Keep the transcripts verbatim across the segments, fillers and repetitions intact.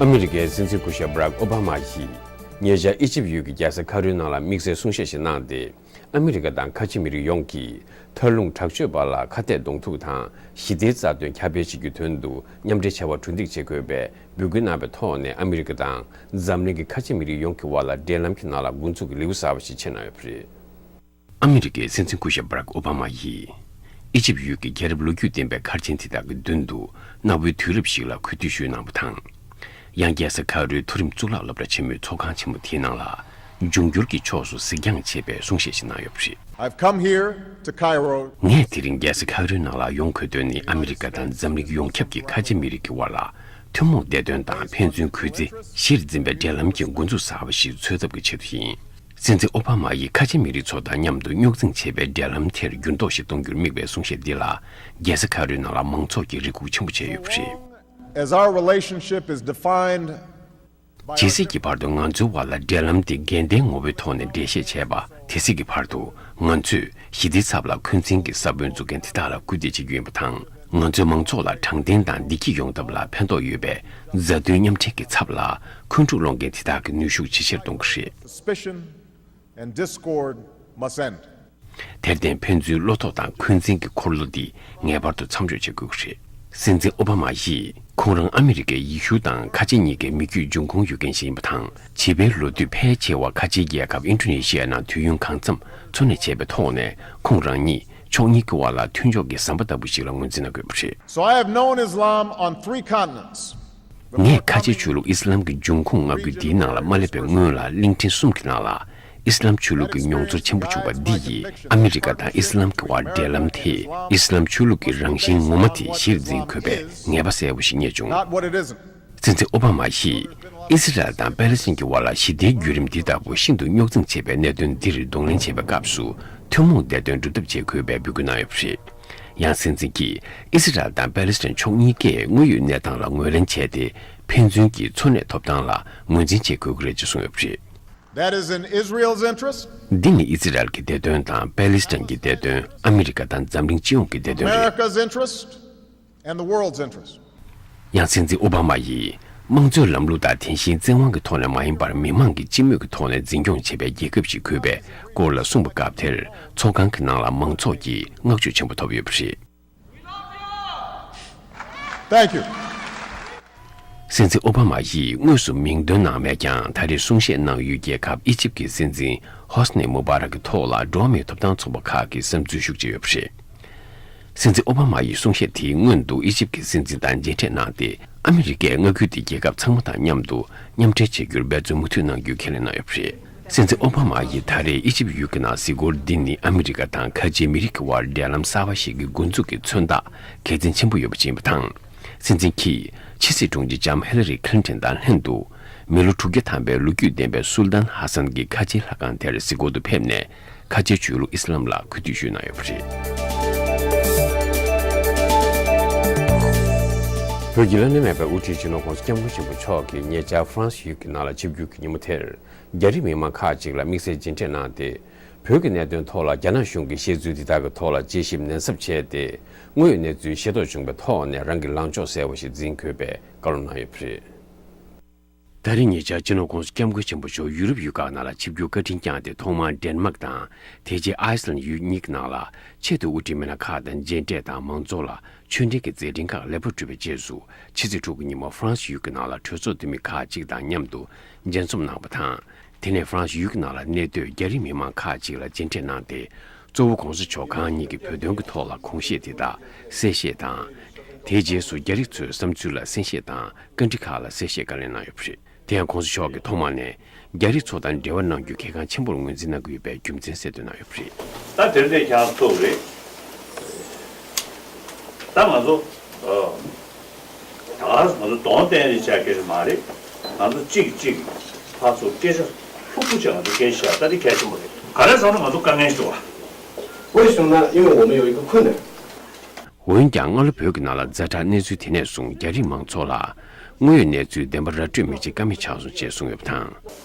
ཨ་མི་རི་ཀའི་སྲིད་འཛིན་སྐུ་ཞབས་Barack Obama་ཡིས་ཉེ་ཆར་ཨི་ཇིབ་ཡུལ་གྱི་རྒྱལ་ས་ཁ་རོའི་ནང་ལ་དམིགས་བསལ་གསུང་བཤད་ཞིག་གནང་སྟེ། ཨ་མི་རི་ཀ་དང་ཁ་ཆེ་མི་རིགས་ཡོངས་ཀྱིས་མཐར་ལྷུང་དྲག་སྤྱོད་པ་ལ་ཁ་གཏད་གདོང་ཐུག་དང་ཞི་བདེའི་རྩ་དོན་ཁྱབ་སྤེལ་བྱེད་རྒྱུའི་དོན་དུ་མཉམ་འབྲེལ་བྱ་བ་གྲ་སྒྲིག་བྱེད་དགོས་པའི་འབོད་སྐུལ་གནང་བའི་ཐོག་ནས། ཨ་མི་རི་ཀ་དང་འཛམ་གླིང་གི་ཁ་ཆེ་མི་རིགས་ཡོངས་ཀྱི་དབར་ལ་འབྲེལ་ལམ་གྱི་ནང་ལ་འགོ་འཛུགས་ཀྱི་ལེའུ་གསར་པ་ཞིག་ཕྱེ་གནང་ཡོད་པ་རེད། ཨ་མི་རི་ཀའི་སྲིད་འཛིན་སྐུ་ཞབས་Barack Obama་ཡིས་ཨི་ཇིབ་ཡུལ་གྱི་རྒྱལ་རབས་ལོ་རྒྱུས་ལྡན་པའི་མཁར་ཆེན་དེ་དག་གི་མདུན་དུ་གནའ་བོའི་དུས་རབས་ཤིག་ལ་གུས་འདུད་ཞུས་གནང་བ་དང་། ཡང་རྒྱལ་ས་ཁ་རོའི་མཐོ་རིམ་གཙུག་ལག་སློབ་གྲྭ་ཆེན་མོའི་ཚོགས་ཁང་ཆེན་མོ་དེའི་ནང་ལ་འབྱུང་འགྱུར་གྱི་ཕྱོགས་སུ་གཟིགས་རྒྱང་བྱེད་པའི་གསུང་བཤད་ཞིག་གནང་ཡོད་པ་རེད། I've come here to Cairo. ངས་དེ་རིང་རྒྱལ་ས་ཁ་རོའི་ནང་ལ་ཡོང་དགོས་དོན་ནི། ཨ་མི་རི་ཀ་དང་འཛམ་གླིང་ཡོངས་ཁྱབ་ཀྱི་ཁ་ཆེ་མི་རིགས་ཀྱི་དབར་ལ་ཐུན་མོང་བདེ་དོན་དང་ཕན་ཚུན་གུས་བརྩི་གཞིར་འཛིན་པའི་འབྲེལ་ལམ་གྱི་འགོ་འཛུགས་གསར་པ་ཞིག་འཚོལ་ཐབས་ཀྱི་ཆེད་དུ་ཡིན། སྲིད་འཛིན་ཨོ་བྷ་མ་ཡིས་ཁ་ཆེ་མི་རིགས་ཚོ་དང་མཉམ་དུ་རྙོག་འཛིང་ཆེ་བའི་འབྲེལ་ལམ་དེར་འགྱུར་ལྡོག་ཞིག་གཏོང་རྒྱུར་དམིགས་པའི་གསུང་བཤད་འདི་ལ། རྒྱལ་ས་ཁ་རོའི་ནང་ལ་མང་ཚོགས་ཀྱིས་རེ་སྒུག་ཆེན་པོ་བྱས་ཡོད་པ་རེད། As our relationship is defined by our ཇི་སྲིད་ཀྱི་བར་དུ་ང་ཚོའི་བར་ལ་འབྲེལ་ལམ་དེ་འགལ་ཟླའི་ངོ་བོའི་ཐོག་ནས་འགྲེལ་བཤད་བྱས་པ། དེ་སྲིད་ཀྱི་བར་དུ་ང་ཚོས་ཞི་བདེའི་ཚབ་ལ་འཁོན་འཛིན་གྱི་ས་བོན་འཛུགས་མཁན་དེ་དག་ལ་སྐུལ་འདེད་བྱེད་རྒྱུ་ཡིན་པ་དང་། ང་ཚོའི་མང་ཚོགས་ལ་དྲང་བདེན་དང་བདེ་སྐྱིད་ཡོང་ཐབས་ལ་ཕན་ཐོགས་ཡོད་པའི་མཛའ་མཐུན་མཉམ་འབྲེལ་གྱི་ཚབ་ལ་འཁོན་འཁྲུག་སློང་མཁན་དེ་དག་གི་ནུས་ཤུགས་ཇེ་ཆེར་གཏོང་གི་རེད། Suspicion and discord must end. དེར་བརྟེན་ཕན་ཚུན་བློ་ཐོག་དང་འཁོན་འཛིན་གྱི་འཁོར་ལོ་འདི་ངེས་པར་དུ་མཚམས་འཇོག་བྱེད་དགོས་ཀྱི་རེད། སྲིད་འཛིན་ཨོ་བྷ་མ་ཡིས་ཁོང་རང་ཨ་མི་རི་ཀའི་ཡེ་ཤུ་དང་ཁ་ཆེ་གཉིས་ཀའི་མི་རྒྱུད་འབྱུང་ཁུངས་ཡོད་མཁན་ཞིག་ཡིན་པ་དང་། བྱིས་པའི་ལོ་དུས་ཕལ་ཆེ་བ་ཁ་ཆེའི་རྒྱལ་ཁབ་ཨིན་ཌོ་ནེ་ཤི་ཡའི་ནང་དུས་ཡུན་གང་འཚམ་འཚོ་གནས་བྱས་པའི་ཐོག་ནས། ཁོང་རང་ཉིད་ཕྱོགས་གཉིས་ཀྱི་དབར་ལ་མཐུན་ཕྱོགས་ཀྱི་ཟམ་པ་ལྟ་བུ་ཞིག་ལ་ངོས་འཛིན་གནང་དགོས་པ་རེད། So I have known Islam on three continents. ངས་ཁ་ཆེའི་ཆོས་ལུགས་ཨི་སི་ལམ་གྱི་འབྱུང་ཁུངས་མངའ་ཁུལ་འདིའི་ནང་ལ་མ་སླེབས་པའི་སྔོན་ལ། གླིང་ཕྲན་གསུམ་གྱི་ནང་ལ་ཨི་སི་ལམ་ཆོས་ལུགས་ཀྱི་མྱོང་ཚོར་ཆེན་པོ་བྱུང་བ་འདི་ཡིས། ཨ་མི་རི་ཀ་དང་ཨི་སི་ལམ་གྱི་དབར་འབྲེལ་ལམ་དེས་ཨི་སི་ལམ་ཆོས་ལུགས་ཀྱི་རང་བཞིན་ངོ་མ་དེ་གཞིར་འཛིན་དགོས་པའི་ངེས་པ་གསལ་པོ་ཞིག་རྙེད་བྱུང་། Not what it isn't. སྲིད་འཛིན་ཨོ་བྷ་མ་ཡིས་ཨི་སི་རལ་དང་པེ་ལེ་སི་ཐན་གྱི་དབར་ལ་ཞི་བདེའི་བརྒྱུད་རིམ་འདི་ལྟ་བུ་ཤིན་ཏུ་རྙོག་འཛིང་ཆེ་བའི་གནད་དོན་འདིར་གདོང་ལེན་བྱེད་པའི་སྐབས་སུ། ཐུན་མོང་བདེ་དོན་སྒྲུབ་ཐབས་བྱེད་དགོས་པའི་འབོད་སྐུལ་གནང་ཡོད་པ་རེད། ཡང་སྲིད་འཛིན་གྱིས་ཨི་སི་རལ་དང་པེ་ལེ་སི་ཐན་ཕྱོགས་གཉིས་ཀས་དངོས་ཡོད་གནས་སྟངས་ལ་ངོས་ལེན་བྱས་ཏེ། ཕན་ཚུན་གྱི་འཚོ་གནས་ཐོབ་ཐང་ལ་ངོས་འཛིན་བྱེད་དགོས་ཀྱི་རེད་ཅེས་གསུངས་ཡོད་པ་རེད། That is in Israel's interest. འདི་ནི་ཨི་སི་རལ་གྱི་བདེ་དོན་དང་པེ་ལེ་སི་ཐན་གྱི་བདེ་དོན། ཨ་མི་རི་ཀ་དང་འཛམ་གླིང་སྤྱི་ཡོངས་ཀྱི་བདེ་དོན་རེད། America's interest and the world's interest. ཡང་སྲིད་འཛིན་ཨོ་བྷ་མ་ཡིས་དམངས་གཙོའི་ལམ་ལུགས་དང་། དེ་བཞིན་བཙན་དབང་གི་ཐོག་ནས་མ་ཡིན་པར་མི་མང་གི་སྤྱི་མོས་ཀྱི་ཐོག་ནས་འཛིན་སྐྱོང་བྱེད་པའི་རྒྱལ་ཁབ་ཞིག་དགོས་པའི་སྐོར་ལ་གསུངས་པའི་སྐབས་དེར། ཚོགས་ཁང་གི་ནང་ལ་མང་ཚོགས་ཀྱིས་བསྔགས་བརྗོད་ཆེན་པོ་ཐོབ་ཡོད་པ་རེད། Thank you. སྲིད་འཛིན་ཨོ་བྷ་མ་ཡིས་དངོས་སུ་མིང་འདོན་གནང་མེད་ཀྱང་། ད་རེས་གསུང་བཤད་གནང་ཡུལ་རྒྱལ་ཁབ་ཨི་ཇིབ་ཀྱི་སྲིད་འཛིན་ཧོ་སི་ནི་མུ་བྷ་རག་གི་ཐོག་ལ་འགྲོ་བ་མིའི་ཐོབ་ཐང་ཚོགས་པ་ཁག་གི་བསམ་ཚུལ་ཞུ་གི་ཡོད་པ་རེད། སྲིད་འཛིན་ཨོ་བྷ་མ་ཡི་གསུང་བཤད་དེའི་སྔོན་དུ་ཨི་ཇིབ་ཀྱི་སྲིད་འཛིན་དང་མཇལ་འཕྲད་གནང་སྟེ། ཨ་མི་རི་ཀས་མངའ་ཁུལ་དེའི་རྒྱལ་ཁབ་ཚང་མ་དང་མཉམ་དུ་མཉམ་འབྲེལ་བྱེད་རྒྱུར་འབད་བརྩོན་མུ་མཐུད་གནང་རྒྱུའི་ཁས་ལེན་གནང་ཡོད་པ་རེད། སྲིད་འཛིན་ཨོ་བྷ་མ་ཡིས་ད་རེས་ཨི་ཇིབ་ཡུལ་གྱི་ནང་གཟིགས་སྐོར་འདི་ནི་ཨ་མི་རི་ཀ་དང་ཁ་ཆེའི་མི་རིགས་ཀྱི་དབར་འབྲེལ་ལམ་གསར་པ་ཞིག་གི་འགོ་འཛུགས་ཀྱི་མཚོན་རྟགས་གལ་ཆེན་པོ་ཡོད་པ་ཅིག་ཡིན་པ་དང་། སྲིད་འཛིན་གྱིས་ཕྱི་སྲིད་དྲུང་ཆེ་ལྕམ་ཧི་ལ་རི་ཁི་ལིན་ཏོན་དང་ལྷན་དུ། མི་ལོ་དྲུག་བརྒྱ་ཐམ་པའི་ལོ་རྒྱུས་ལྡན་པའི་སུལ་ཏཱན་ཧ་སན་གྱི་ཁ་ཆེའི་ལྷ་ཁང་དེར་གཟིགས་སྐོར་དུ་ཕེབས་ནས། ཁ་ཆེའི་ཆོས་ལུགས་ཨི་སི་ལམ་ལ་གུས་འདུད་ཞུས་གནང་ཡོད་པ་རེད། བོད་ཀྱི་བླ་ན་མེད་པའི་དབུ་ཁྲིད་སྤྱི་ནོར་༸གོང་ས་༸སྐྱབས་མགོན་ཆེན་པོ་མཆོག་གིས་ཉེ་ཆར་ཧྥ་རན་སི་ཡུལ་གྱི་ནང་ལ་ཆིབས་བསྒྱུར་གྱི་ཉིན་མོ་དེར། རྒྱ་རིགས་མི་མང་ཁག་ཅིག་ལ་དམིགས་བསལ་མཇལ་འཕྲད་གནང་སྟེ། བོད་ཀྱི་གནད་དོན་ཐོག་ལ་རྒྱ་ནག་གཞུང་གི་བཤད་ཚུལ་འདི་དག་གི་ཐོག་ལ་དཔྱད་ཞིབ་ནན་གསབ་བྱས་ཏེ། དངོས་ཡོད་གནས་ཚུལ་ཤེས་རྟོགས་བྱུང་བའི་ཐོག་ནས་རང་གི་ལངས་ཕྱོགས་གསལ་བོ་ཞིག་འཛིན་དགོས་པའི་བཀའ་སློབ་གནང་ཡོད་པ་རེད། ད་རེས་ཉེ་ཆར་སྤྱི་ནོར་༸གོང་ས་༸སྐྱབས་མགོན་ཆེན་པོ་མཆོག་ཡུ་རོབ་ཡུལ་ཁག་ནང་ལ་ཆིབས་བསྒྱུར་བཀའ་དྲིན་བསྐྱངས་ཏེ། ཐོག་མར་ཌེན་མག་དང་། དེ་རྗེས་ཨའི་སི་ལན་ཡུལ་གཉིས་ཀྱི་ནང་ལ་ཆེད་དུ་དབུ་ཁྲིད་མི་སྣ་ཁག་དང་མཇལ་འཕྲད་དང་། མང་ཚོགས་ལ་ཆོས་འབྲེལ་གྱི་མཛད་འཕྲིན་ཁག་ལེགས་པར་གྲུབ་པའི་རྗེས་སུ། ཕྱི་ཚེས་དྲུག་གི་ཉིན་མོ་ཧྥ་རན་སི་ཡུལ་གྱི་ནང་ལ་གྲོས་ཚོགས་འཐུས་མི་ཁག་ཅིག་དང་མཉམ་དུ་མཇལ་འཛོམས་གནང་བ་དང་། དེ་ནས་ཧྥ་རན་སི་ཡུལ་གྱི་ནང་ལ་གནས་སྡོད་རྒྱ་རིགས་མི་མང་ཁག་ཅིག་ལ་མཇལ་འཕྲད་གནང་སྟེ། གཙོ་བོ་༸གོང་ས་མཆོག་ཁོང་ཉིད་ཀྱི་བོད་དོན་གྱི་ཐོག་ལ་དགོངས་བཞེད་དེ་དག་གསལ་བཤད་དང་། དེའི་རྗེས་སུ་རྒྱ་རིགས་ཚོའི་བསམ་ཚུལ་ལ་གསན་བཤད་དང་། བཀའ་འདྲི་ཁག་ལ་གསལ་བཤད་བཀའ་ལན་གནང་ཡོད་པ་རེད། དེ་ཡང་༸གོང་ས་མཆོག་གིས་ཐོག་མ་ནས་རྒྱ་རིགས་ཚོ་དང་འབྲེལ་བ་གནང་རྒྱུ་གལ་འགངས་ཆེན་པོར་ངོས་འཛིན་གནང་གི་ཡོད་པའི་རྒྱུ་མཚན་གསལ་སྟོན་གནང་ཡོད་པ་རེད། ད་དེར་དེ་ཁྱེད་རང་ཚོ་རེད། ད་ང་ཚོ་ཨ། ད་ང་ཚོ་གདོང་བསྟན་རེ་བྱ་གི་རེད་མ་རེད། ང་ཚོ་གཅིག་གཅིག་ཕར་ཚུར་སྐད་ཆ་ལྷུག་པོ་བྱས་ང་ཚོ་སྐད་ཆ་བཤད་ད་དེ་གལ་ཆེན་པོ་རེད། ག་རེ་ཟེར་ན་ང་ཚོ་དཀའ་ངལ་ཞིག་འདུག་བ། 为什么呢？因为我们有一个困难。 འོན་ཀྱང་སྔ་ལོ་བོད་ཀྱི་ནང་ལ་ཛ་དྲག་གནས་ཚུལ་དེ་ནས་བཟུང་རྒྱ་རིགས་མང་ཚོགས་ལ་དངོས་ཡོད་གནས་ཚུལ་བདེན་པ་ར་སྤྲོད་མི་བྱེད་ཀ་མེད་ཆགས་སོང་ཅེས་གསུངས་ཡོད་པ་དང་།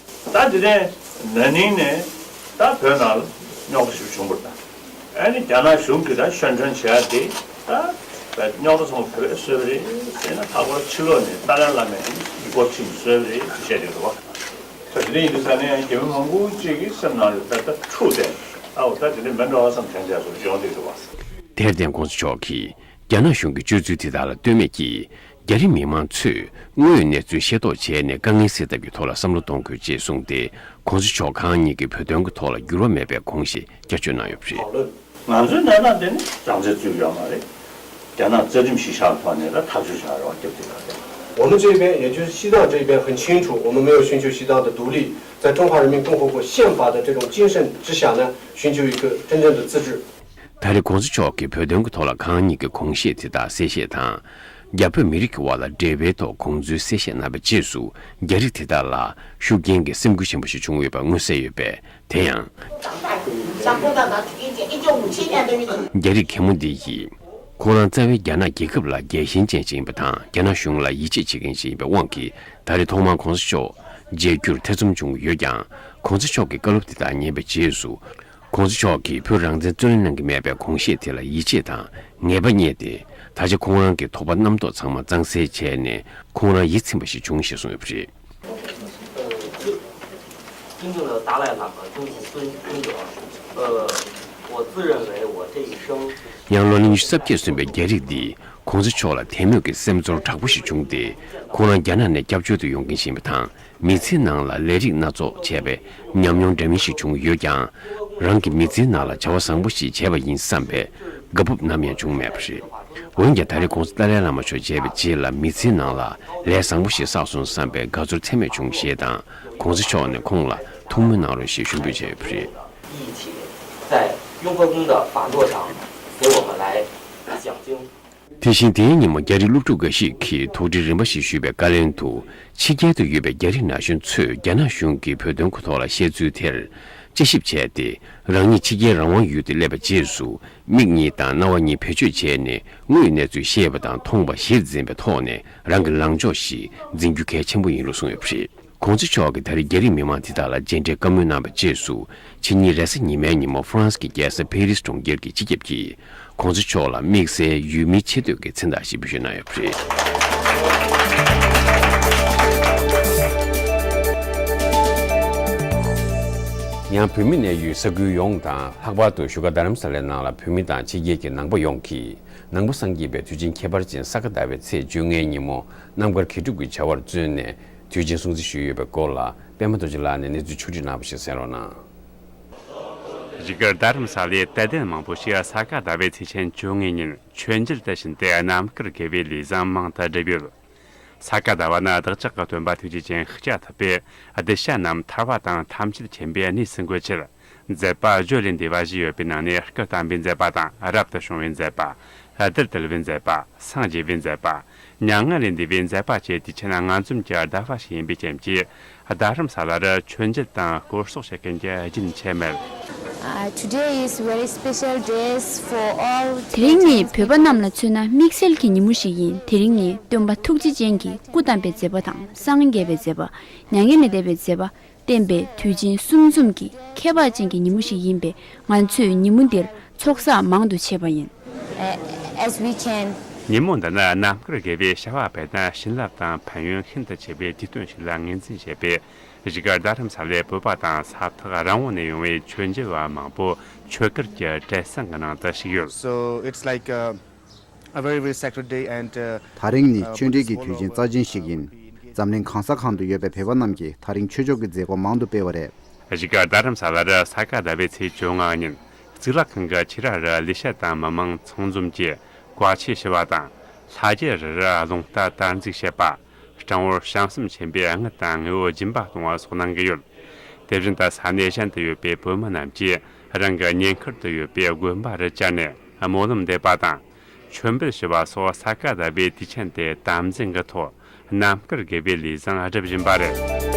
ད་དེ་ནས་ན་ནིང་ནས་ད་བོད་ནང་ལ་རྙོག་དྲ་ཞིག་བྱུང་བ་དང་། ཨ་ནི་རྒྱ་ནག་གཞུང་གིས་ད་ཤན་ཁྲོན་བྱས་ཏེ་ད་ རྙོག་དྲ་ཚང་མ་བོད་པས་བཟོས་པ་རེད་ཟེར་ན། ལྷག་པར་ཕྱི་ལོགས་ནས་ཏཱ་ལའི་བླ་མས་ཡིག་སྐོར་ཁྲིད་ནས་བཟོས་པ་རེད་ཅེས་བཤད་ཀྱི་འདུག་བ། ད་དེ་འདྲ་ཡིན་དུས་ཙང་ནས་རྒྱ་མི་མང་པོ་ཅིག་གི་སེམས་ནང་ལ་ད་ལྟ་འཁྲུག་བསྡད། ཨའོ་ད་དེ་འདྲ་མིན་འགྲོ་བསམ་དྲན་བསྡད་སོགས་ཡོང་བསྡད་འདུག་བ། དེར་བརྟེན་༸གོང་ས་མཆོག་གིས་རྒྱ་ནག་གཞུང་གི་སྤྱོད་ཚུལ་དེ་དག་ལ་ལྟོས་མེད་ཀྱིས། རྒྱ་རིགས་མི་མང་ཚོས་དངོས་ཡོད་གནས་ཚུལ་ཤེས་རྟོགས་བྱས་ནས་དཀའ་ངལ་སེལ་ཐབས་ཀྱི་ཐོག་ལ་བསམ་བློ་གཏོང་དགོས་ཅེས་གསུངས་ཏེ། ༸གོང་ས་མཆོག་གང་ཉིད་ཀྱིས་བོད་དོན་གྱི་ཐོག་ལ་འགྱུར་བ་མེད་པའི་དགོངས་བཞེས་བསྐྱར་བརྗོད་གནང་ཡོད་པ་རེད། ང་ཚོའི་གནས་སྟངས་དེ་ནི་རང་བཙན་རྩོད་ཀྱི་ཡོད་མ་རེད། རྒྱ་ནག་རྩ་ཁྲིམས་གཞི་བཞག་ཐོག་ནས་ད་ཐག་གཅོད་བྱ་རོགས་སྐྱབས་དེ་ལ་རེད། 我们这边，也就是西藏这一边很清楚，我们没有寻求西藏的独立，在中华人民共和国宪法的这种精神之下呢，寻求一个真正的自治。 ད་རེས་༸གོང་ས་མཆོག་གིས་བོད་དོན་གྱི་ཐོག་ལ་གང་ཉིད་ཀྱི་དགོངས་བཞེས་དེ་དག་གསལ་བཤད་དང་། རྒྱ་བོད་མི་རིགས་ཀྱི་དབར་ལ་འབྲེལ་བའི་ཐོག་དགོངས་ཚུལ་གསལ་བཤད་གནང་བའི་རྗེས་སུ། རྒྱ་རིགས་དེ་དག་ལ་ཤུགས་རྐྱེན་གྱི་སེམས་འགུལ་ཆེན་པོ་ཞིག་བྱུང་ཡོད་པ་མངོན་གསལ་ཡོད་པས། དེ་ཡང་། རྒྱ་རིགས་གད་མོ་འདི་ཡིས། ཁོང་རང་རྩ་བའི་རྒྱ་ནག་རྒྱལ་ཁབ་ལ་རྒྱལ་ཞེན་ཅན་ཞིག་ཡིན་པ་དང་། རྒྱ་ནག་གཞུང་ལ་ཡིད་ཆེས་བྱེད་མཁན་ཞིག་ཡིན་པའི་དབང་གིས། ད་རེས་ཐོག་མར་༸གོང་ས་མཆོག་མཇལ་རྒྱུར་ཐེ་ཚོམ་བྱུང་ཡོད་ཀྱང་། ༸གོང་ས་མཆོག་གི་བཀའ་སློབ་དེ་དག་ཉན་པའི་རྗེས་སུ། ༸གོང་ས་མཆོག་གིས་བོད་རང་བཙན་རྩོད་ལེན་གནང་གི་མེད་པའི་དགོངས་བཞེས་དེ་ལ་ཡིད་ཆེས་དང་ངེས་པ་རྙེད་དེ། ད་ཆ་ཁོང་རང་གི་དོགས་པ་རྣམ་རྟོག་ཚང་མ་གཙང་སེལ་བྱས་ནས། ཁོང་རང་ཡིད་ཚིམ་པ་ཞིག་བྱུང་ཞེས་གསུངས་ཡོད་པ་རེད། 尊敬的达赖喇嘛、中子孙、尊者，呃，我自认为我这一生 ཡང་ལོ་ན་ཉི་ཤུ་རྩ་བརྒྱད་སོན་པའི་རྒྱ་རིགས་འདིས་༸གོང་ས་མཆོག་ལ་དད་མོས་ཀྱི་སེམས་ཚོར་དྲག་པོ་ཞིག་བྱུང་སྟེ། ཁོང་རང་རྒྱ་ནག་ནས་སྐྱབས་བཅོལ་དུ་ཡོང་མཁན་ཞིག་ཡིན་པ་དང་། མི་ཚེའི་ནང་ལ་ལས་རིགས་སྣ་ཚོགས་བྱས་པའི་ཉམས་མྱོང་འདྲ་མིན་ཞིག་བྱུང་ཡོད་ཀྱང་། རང་གི་མི་ཚེའི་ནང་ལ་བྱ་བ་བཟང་པོ་ཞིག་བྱས་པ་ཡིན་བསམ་པའི་དགའ་སྤོབས་ནམ་ཡང་བྱུང་མེད་པ་རེད། འོན་ཀྱང་ད་རེས་༸གོང་ས་ཏཱ་ལའི་བླ་མ་མཆོག་མཇལ་བའི་རྗེས་ལ་མི་ཚེའི་ནང་ལ་ལས་བཟང་པོ་ཞིག་བསགས་སོང་བསམ་པའི་དགའ་ཚོར་ཚད་མེད་བྱུང་ཞེས་དང་། ༸གོང་ས་མཆོག་ནས་ཁོང་ལ་ཐུགས་སྨོན་གནང་རོགས་ཞེས་ཞུ་འབོད་བྱས་ཡོད་པ་རེད། 一起在雍和宫的法座上给我们来讲经。 དེ་བཞིན་དེའི་ཉིན་མོ་རྒྱ་རིགས་སློབ་ཕྲུག་འགའ་ཞིག་གིས་དོགས་འདྲི་རིམ་པ་ཞིག་ཞུས་པའི་བཀའ་ལན་དུ། ཕྱི་རྒྱལ་དུ་ཡོད་པའི་རྒྱ་རིགས་ན་གཞོན་ཚོས་རྒྱ་ནག་གཞུང་གིས་བོད་དོན་སྐོར་ཐོག་ལ་བཤད་ཚུལ་དེར་དཔྱད་ཞིབ་བྱས་ཏེ། རང་ཉིད་ཕྱི་རྒྱལ་རང་དབང་ཡུལ་དུ་སླེབས་པའི་རྗེས་སུ། མིག་གཉིས་དང་རྣ་བ་གཉིས་བེད་སྤྱོད་བྱས་ནས་དངོས་ཡོད་གནས་ཚུལ་ཤེས་པ་དང་མཐོང་བ་གཞིར་འཛིན་པའི་ཐོག་ནས་རང་གི་ལངས་ཕྱོགས་ཤིག་འཛིན་རྒྱུ་གལ་ཆེན་པོ་ཡིན་ལུགས་གསུངས་ཡོད་པ་རེད། ༸གོང་ས་མཆོག་གིས་ད་རེས་རྒྱ་རིགས་མི་མང་དེ་དག་ལ་མཇལ་འཕྲད་བཀའ་མོལ་གནང་བའི་རྗེས་སུ། ཕྱི་ཉིན་རེས་གཟའ་ཉི་མའི་ཉིན་མོ་ཧྥ་རན་སི་གི་རྒྱལ་ས་ཕེ་རིས་གྲོང་ཁྱེར་གྱི་སྤྱི་ཁྱབ་ཀྱིས་༸གོང་ས་མཆོག་ལ་དམིགས་བསལ་ཡུལ་མིའི་ཆེ་བསྟོད་ཀྱི་མཚན་རྟགས་ཤིག་འབུལ་ཞུས་གནང་ཡོད་པ་རེད། ཡང་བོད་མི་གནས་ཡུལ་ས་ཁུལ་ཡོངས་དང་། ལྷག་པར་དུ་བཞུགས་སྒར་རྡ་རམ་ས་ལའི་ནང་ལ་བོད་མི་དང་ཕྱི་རྒྱལ་གྱི་ནང་པ་ཡོངས་ཀྱིས་ནང་པ་སངས་རྒྱས་པའི་དུས་ཆེན་ཁྱད་པར་ཅན་ས་ག་ཟླ་བའི་ཚེས་བཅོ་ལྔའི་ཉིན་མོ་རྣམ་དཀར་དགེ་སྒྲུབ་ཀྱི་བྱ་བར་བརྩོན་ནས། དུས་ཆེན་སྲུང་བརྩི་ཞུས་ཡོད་པའི་སྐོར་ལ། པད་མ་རྡོ་རྗེ་ལགས་ནས་གནས་ཚུལ་ཕྱོགས་བསྒྲིགས་གནང་བ་ཞིག་གསན་རོགས་གནང་། བཞུགས་སྒར་རྡ་རམ་ས་ལའི་དད་ལྡན་མང་པོ་ཞིག་ས་ག་ཟླ་བའི་ཚེས་ཆེན་བཅོ་ལྔའི་ཉིན་མཆོད་མཇལ་དུ་ཕྱིན་ཏེ། རྣམ་དཀར་དགེ་བའི་ལས་བཟང་མང་དུ་བསྒྲུབས་ཡོད། ས་ག་ཟླ་བ་ནི་བདག་ཅག་གི་སྟོན་པ་ཐུགས་རྗེ་ཅན་ཤཱཀྱ་ཐུབ་པས་གདུལ་བྱ་རྣམས་ཐར་པ་དང་ཐམས་ཅད་མཁྱེན་པའི་གནས་སུ་འགོད་ཕྱིར་མཛད་པ་བརྗོད་ལས་འདས་པ་བཞི་ཡོད་པའི་ནང་ནས། སྐུ་བལྟམས་པའི་མཛད་པ་དང་། རབ་ཏུ་བྱུང་བའི་མཛད་པ། གདུལ་དུལ་བའི་མཛད་པ། སངས་རྒྱས་པའི་མཛད་པ། མྱ་ངན་ལས་འདས་པའི་མཛད་པ་བཅས་དུས་ཆེན་ལྔ་འཛོམས་ཀྱི་ཟླ་བ་ཞིག་ཡིན་པའི་རྐྱེན་གྱིས། རྡ་རམ་ས་ལར་མཆོད་མཇལ་དང་སྐོར་གསོག་བྱེད་མཁན་གྱི་རྒྱུན་ཆད་མེད། Uh, today is very special days for all Tibetan. དེ་རིང་ནི་བོད་པ་རྣམས་ལ་མཚོན་ན་དམིགས་བསལ་གྱི་ཉིན་མོ་ཞིག་ཡིན། དེ་རིང་ནི་སྟོན་པ་ཐུགས་རྗེ་ཅན་གྱི་སྐུ་བལྟམས་པའི་མཛད་པ་དང་། སངས་རྒྱས་པའི་མཛད་པ། མྱ་ངན་ལས་འདས་པའི་མཛད་པ་བསྟན་པའི་དུས་ཆེན་གསུམ་འཛོམས་ཀྱི་ཁྱད་པར་ཅན་གྱི་ཉིན་མོ་ཞིག་ཡིན་པས། ང་ཚོས་ཉིན་མོ་འདིར་ཚོགས་བསགས་མང་དུ་བྱས་པ་ཡིན། Uh, as we can. ཉིན་མོ་འདི་ནི་རྣམ་དཀར་དགེ་བའི་བྱ་བ་སྤེལ་ན་བྱིན་རླབས་དང་ཕན་ཡོན་ཤིན་ཏུ་ཆེ་བའི་དུས་སྟོན་ཞིག་ལ་ངོས་འཛིན་བྱས་པས། བཞུགས་སྒར་རྡ་རམ་ས་ལའི་བོད་པ་དང་ས་ཐག་རིང་བོ་ནས་ཡོང་བའི་མཆོད་མཇལ་བ་མང་པོ་ཆོས་སྒར་གྱི་བྲེལ་ཟིང་གི་ནང་དུ་ཞུགས་ཡོད། So it's like a, a very, very sacred day and, uh, ད་རིང་ནི་ཆོས་འབྲེལ་གྱི་དུས་ཆེན་རྩ་ཆེན་ཞིག་ཡིན། འཛམ་གླིང་གང་ས་གང་དུ་ཡོད་པའི་བོད་པ་རྣམས་ཀྱིས་ད་རིང་ཆོས་ཕྱོགས་ཀྱི་མཛད་སྒོ་མང་དུ་སྤེལ་བ་རེད། བཞུགས་སྒར་རྡ་རམ་ས་ལར་ས་ག་ཟླ་བའི་ཚེས་བཅོ་ལྔ་ཉིན་གཙུག་ལག་ཁང་གི་ཕྱི་ར་རུ་ལས་བྱེད་དང་མི་མང་ཚང་འཛོམས་ཀྱིས་བཀའ་ཆོས་ཞུ་བ་དང་། ལྷ་རྒྱལ་རི་རུ་རླུང་རྟ་དར་འཛུགས་བྱེད་པ། སྤྲང་བོར་བྱམས་སེམས་ཆེན་པོས་དངུལ་དང་དངོས་པོ་སྦྱིན་པ་གཏོང་བ་སོགས་གནང་གི་ཡོད། དེ་བཞིན་དུ་ས་གནས་གཞན་དུ་ཡོད་པའི་བོད་མི་རྣམས་ཀྱིས་རང་གི་ཉེ་འཁོར་དུ་ཡོད་པའི་དགོན་པ་རུ་བཅར་ནས་སྨོན་ལམ་འདེབས་པ་དང་། མཆོད་འབུལ་ཞུ་བ་སོགས་ས་ག་ཟླ་བའི་དུས་ཆེན་དེ་དམ་འཛིན་གྱི་ཐོག་རྣམ་དཀར་དགེ་བའི་ལས་བཟང་སྒྲུབ་བཞིན་པ་རེད།